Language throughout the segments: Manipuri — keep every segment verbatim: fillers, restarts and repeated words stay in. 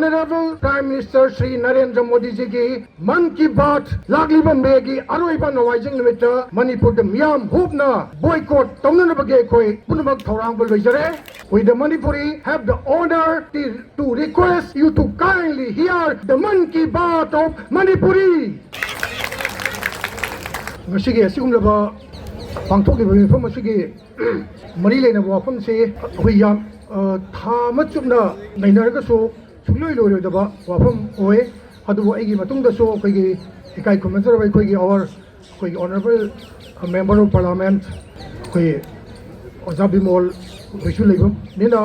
Honorable Prime Minister Shri Narendra ꯃꯣꯗꯤꯖꯤꯒꯤ Mann Ki Baat ꯂꯥꯛꯂꯤꯕ ꯃꯦꯒꯤ ꯑꯔꯣꯏꯕ ꯅꯣꯡꯃꯥꯏꯖꯤꯡ ꯅꯨꯃꯤꯠꯇ ꯃꯅꯤꯄꯨꯔꯗ ꯃꯤꯌꯥꯝ ꯍꯨꯞꯅ boycott ꯇꯧꯅꯅꯕꯒꯤ ꯑꯩꯈꯣꯏ ꯄꯨꯝꯅꯃꯛ ꯊꯧꯔꯥꯡꯕ ꯂꯣꯏꯖꯔꯦ꯫ We the Manipuri have the honor to request you to kindly hear the Mann Ki Baat of Manipuri. ꯉꯁꯤꯒꯤ ꯑꯁꯤꯒꯨꯝꯂꯕ ꯄꯥꯡꯊꯣꯛꯂꯤꯕ ꯃꯤꯐꯝ ꯑꯁꯤꯒꯤ ꯃꯔꯤ ꯂꯩꯅꯕ ꯋꯥꯐꯝꯁꯤ ꯑꯩꯈꯣꯏ ꯌꯥꯝ, ꯑ, ꯊꯥ ꯑꯃ ꯆꯨꯞꯅ ꯅꯩꯅꯔꯒꯁꯨ ꯁꯨꯡꯂꯣꯏ ꯂꯣꯏꯔꯣꯏꯗꯕ ꯋꯥꯐꯝ ꯑꯣꯏ꯫ ꯑꯗꯨꯕꯨ ꯑꯩꯒꯤ ꯃꯇꯨꯡꯗꯁꯨ ꯑꯩꯈꯣꯏꯒꯤ ꯏꯀꯥꯏ ꯈꯨꯝꯅꯖꯔꯕ ꯑꯩꯈꯣꯏꯒꯤ our, ꯑꯩꯈꯣꯏꯒꯤ Honorable Member of Parliament, ꯑꯩꯈꯣꯏ ꯑꯣꯖꯥ ꯕꯤꯃꯣꯜ ꯍꯣꯏꯁꯨ ꯂꯩꯕꯅꯤꯅ,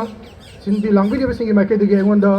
ꯁꯤꯟꯕꯤ ꯂꯥꯡꯕꯤꯔꯤꯕꯁꯤꯡꯒꯤ ꯃꯥꯏꯀꯩꯗꯒꯤ ꯑꯩꯉꯣꯟꯗ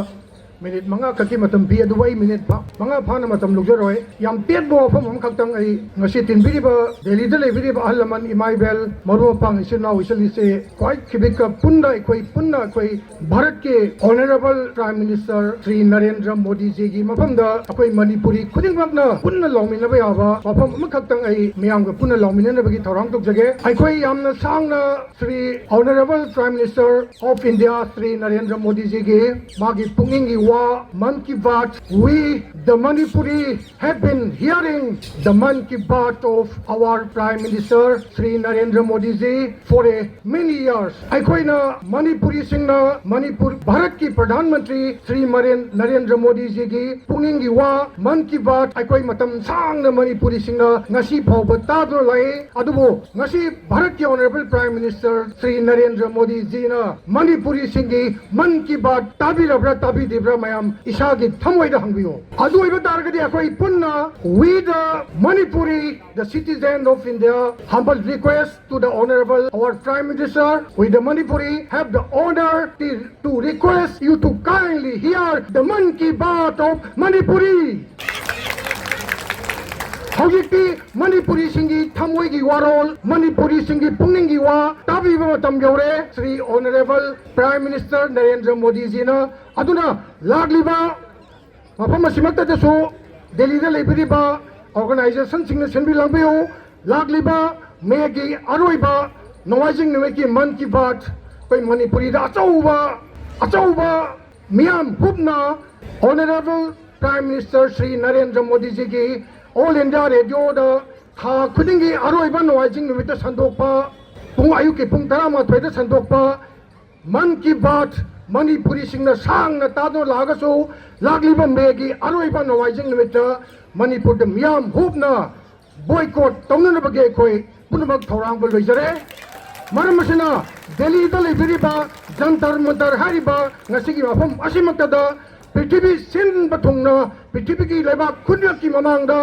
ꯃꯤꯅꯤꯠ ꯃꯉꯥ ꯈꯛꯀꯤ ꯃꯇꯝ ꯄꯤ, ꯑꯗꯨꯕꯨ ꯑꯩ ꯃꯤꯅꯤꯠ ꯐꯥ-, ꯃꯉꯥ ꯐꯥꯅ ꯃꯇꯝ ꯂꯧꯖꯔꯣꯏ꯫ ꯌꯥꯝ ꯄꯦꯟꯕ ꯋꯥꯐꯝ ꯑꯃꯈꯛꯇꯪ ꯑꯩ ꯉꯁꯤ ꯇꯤꯟꯕꯤꯔꯤꯕ, ꯗꯦꯜꯂꯤꯗ ꯂꯩꯕꯤꯔꯤꯕ ꯑꯍꯜ ꯂꯃꯟ, ꯏꯃꯥ ꯏꯕꯦꯜ, ꯃꯔꯨꯞ ꯃꯄꯥꯡ, ꯏꯆꯤꯜ ꯏꯅꯥꯎ, ꯏꯆꯜ ꯏꯆꯦ, ꯈ꯭ꯋꯥꯏ ꯈꯤꯕꯤꯛꯀ ꯄꯨꯟꯅ ꯑꯩꯈꯣꯏ ꯄꯨꯟꯅ ꯑꯩꯈꯣꯏ ꯚꯥꯔꯠꯀꯤ Honorable Prime Minister Shri Narendra ꯃꯣꯗꯤꯖꯤꯒꯤ ꯃꯐꯝꯗ ꯑꯩꯈꯣꯏ ꯃꯅꯤꯄꯨꯔꯤ ꯈꯨꯗꯤꯡꯃꯛꯅ ꯄꯨꯟꯅ ꯂꯥꯎꯃꯤꯟꯅꯕ ꯌꯥꯕ ꯋꯥꯐꯝ ꯑꯃꯈꯛꯇꯪ ꯑꯩ ꯃꯤꯌꯥꯝꯒ ꯄꯨꯟꯅ ꯂꯥꯎꯃꯤꯟꯅꯅꯕꯒꯤ ꯊꯧꯔꯥꯡ ꯇꯧꯖꯒꯦ꯫ ꯑꯩꯈꯣꯏ ꯌꯥꯝꯅ ꯁꯥꯡꯅ Shri Honorable Prime Minister of India Shri Narendra ꯃꯣꯗꯤꯖꯤꯒꯤ ꯃꯥꯒꯤ ꯄꯨꯛꯅꯤꯡꯒꯤ ꯋꯥ, Mann Ki Baat, we the Manipuri have been hearing the Mann Ki Baat of our Prime Minister Shri Narendra ꯃꯣꯗꯤꯖꯤ for a many years. ꯑꯩꯈꯣꯏꯅ ꯃꯅꯤꯄꯨꯔꯤꯁꯤꯡꯅ ꯃꯅꯤꯄꯨꯔ, ꯚꯥꯔꯠꯀꯤ ꯄ꯭ꯔꯙꯥꯟ ꯃꯟꯇ꯭ꯔꯤ ꯁ꯭ꯔꯤ ꯃꯔꯦꯟ-, ꯅꯔꯦꯟꯗ꯭ꯔ ꯃꯣꯗꯤꯖꯤꯒꯤ ꯄꯨꯛꯅꯤꯡꯒꯤ ꯋꯥ, ꯃꯟ ꯀꯤ ꯕꯥꯠ, ꯑꯩꯈꯣꯏ ꯃꯇꯝ ꯁꯥꯡꯅ ꯃꯅꯤꯄꯨꯔꯤꯁꯤꯡꯅ ꯉꯁꯤ ꯐꯥꯎꯕ ꯇꯥꯗꯨꯅ ꯂꯥꯛꯏ꯫ ꯑꯗꯨꯕꯨ ꯉꯁꯤ ꯚꯥꯔꯠꯀꯤ Honorable Prime Minister Shri Narendra ꯃꯣꯗꯤꯖꯤꯅ ꯃꯅꯤꯄꯨꯔꯤꯁꯤꯡꯒꯤ Mann Ki Baat ꯇꯥꯕꯤꯔꯕ꯭ꯔꯥ, ꯇꯥꯕꯤꯗ꯭ꯔꯤꯕ꯭ꯔꯥ, ꯃꯌꯥꯝ ꯏꯁꯥꯒꯤ ꯊꯃꯣꯏꯗ ꯍꯪꯕꯤꯌꯨ꯫ ꯑꯗꯨ ꯑꯣꯏꯕ ꯇꯥꯔꯒꯗꯤ ꯑꯩꯈꯣꯏ ꯄꯨꯟꯅ, we the Manipuri, the citizen of India, humble request to the Honorable our Prime Minister, we the Manipuri have the honor to, to request you to kindly hear the Mann Ki Baat of Manipuri. ꯍꯧꯖꯤꯛꯇꯤ ꯃꯅꯤꯄꯨꯔꯤꯁꯤꯡꯒꯤ ꯊꯃꯣꯏꯒꯤ ꯋꯥꯔꯣꯜ, ꯃꯅꯤꯄꯨꯔꯤꯁꯤꯡꯒꯤ ꯄꯨꯛꯅꯤꯡꯒꯤ ꯋꯥ ꯇꯥꯕꯤꯕ ꯃꯇꯝ ꯌꯧꯔꯦ, Shri Honorable Prime Minister Narendra ꯃꯣꯗꯤꯖꯤꯅ꯫ ꯑꯗꯨꯅ ꯂꯥꯛꯂꯤꯕ ꯃꯐꯝ ꯑꯁꯤꯃꯛꯇꯗꯁꯨ ꯗꯦꯜꯂꯤꯗ ꯂꯩꯕꯤꯔꯤꯕ organizationꯁꯤꯡꯅ ꯁꯤꯟꯕꯤ ꯂꯥꯡꯕꯤꯌꯨ꯫ ꯂꯥꯛꯂꯤꯕ ꯃꯦꯒꯤ ꯑꯔꯣꯏꯕ ꯅꯣꯡꯃꯥꯏꯖꯤꯡ ꯅꯨꯃꯤꯠꯀꯤ ꯃꯟ ꯀꯤ ꯕꯥꯠ ꯑꯩꯈꯣꯏ ꯃꯅꯤꯄꯨꯔꯤꯗ ꯑꯆꯧꯕ, ꯑꯆꯧꯕ ꯃꯤꯌꯥꯝ ꯍꯨꯞꯅ Honourable Prime Minister Shri Narendra ꯃꯣꯗꯤꯖꯤꯒꯤ All India Radioꯗ ꯊꯥ ꯈꯨꯗꯤꯡꯒꯤ ꯑꯔꯣꯏꯕ ꯅꯣꯡꯃꯥꯏꯖꯤꯡ ꯅꯨꯃꯤꯠꯇ ꯁꯟꯗꯣꯛꯄ ꯄꯨꯡ ꯑꯌꯨꯛꯀꯤ ꯄꯨꯡ ꯇꯔꯥꯃꯥꯊꯣꯏꯗ ꯁꯟꯗꯣꯛꯄ ꯃꯟ ꯀꯤ ꯕꯥꯠ ꯃꯅꯤꯄꯨꯔꯤꯁꯤꯡꯅ ꯁꯥꯡꯅ ꯇꯥꯗꯨꯅ ꯂꯥꯛꯑꯒꯁꯨ ꯂꯥꯛꯂꯤꯕ ꯃꯦꯒꯤ ꯑꯔꯣꯏꯕ ꯅꯣꯡꯃꯥꯏꯖꯤꯡ ꯅꯨꯃꯤꯠꯇ ꯃꯅꯤꯄꯨꯔꯗ ꯃꯤꯌꯥꯝ ꯍꯨꯞꯅ ꯕꯣꯏꯀꯣꯠ ꯇꯧꯅꯅꯕꯒꯤ ꯑꯩꯈꯣꯏ ꯄꯨꯝꯅꯃꯛ ꯊꯧꯔꯥꯡꯕ ꯂꯣꯏꯖꯔꯦ꯫ ꯃꯔꯝ ꯑꯁꯤꯅ ꯗꯦꯜꯂꯤꯗ ꯂꯩꯕꯤꯔꯤꯕ ꯖꯟꯇꯔ ꯃꯟꯇꯔ ꯍꯥꯏꯔꯤꯕ ꯉꯁꯤꯒꯤ ꯃꯐꯝ ꯑꯁꯤꯃꯛꯇꯗ ꯄ꯭ꯔꯤꯊꯤꯕꯤ ꯁꯤꯟꯕ ꯊꯨꯡꯅ ꯄ꯭ꯔꯤꯊꯤꯕꯤꯒꯤ ꯂꯩꯕꯥꯛ ꯈꯨꯗꯤꯡꯃꯛꯀꯤ ꯃꯃꯥꯡꯗ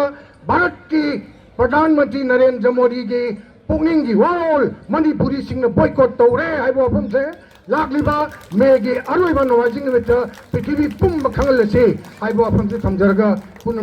ꯚꯥꯔꯠꯀꯤ ꯄ꯭ꯔꯙꯥꯟ ꯃꯟꯇ꯭ꯔꯤ ꯅꯔꯦꯟꯗ꯭ꯔ ꯃꯣꯗꯤꯒꯤ ꯄꯨꯛꯅꯤꯡꯒꯤ ꯋꯥꯔꯣꯜ ꯃꯅꯤꯄꯨꯔꯤꯁꯤꯡꯅ ꯕꯣꯏꯀꯣꯠ ꯇꯧꯔꯦ ꯍꯥꯏꯕ ꯋꯥꯐꯝꯁꯦ ꯂꯥꯛꯂꯤꯕ ꯃꯦꯒꯤ ꯑꯔꯣꯏꯕ ꯅꯣꯡꯃꯥꯏꯖꯤꯡ ꯅꯨꯃꯤꯠꯇ ꯄ꯭ꯔꯤꯊꯤꯕꯤ ꯄꯨꯝꯕ ꯈꯪꯍꯜꯂꯁꯤ ꯍꯥꯏꯕ ꯋꯥꯐꯝꯁꯦ ꯊꯝꯖꯔꯒ ꯄꯨꯝꯅꯃꯛ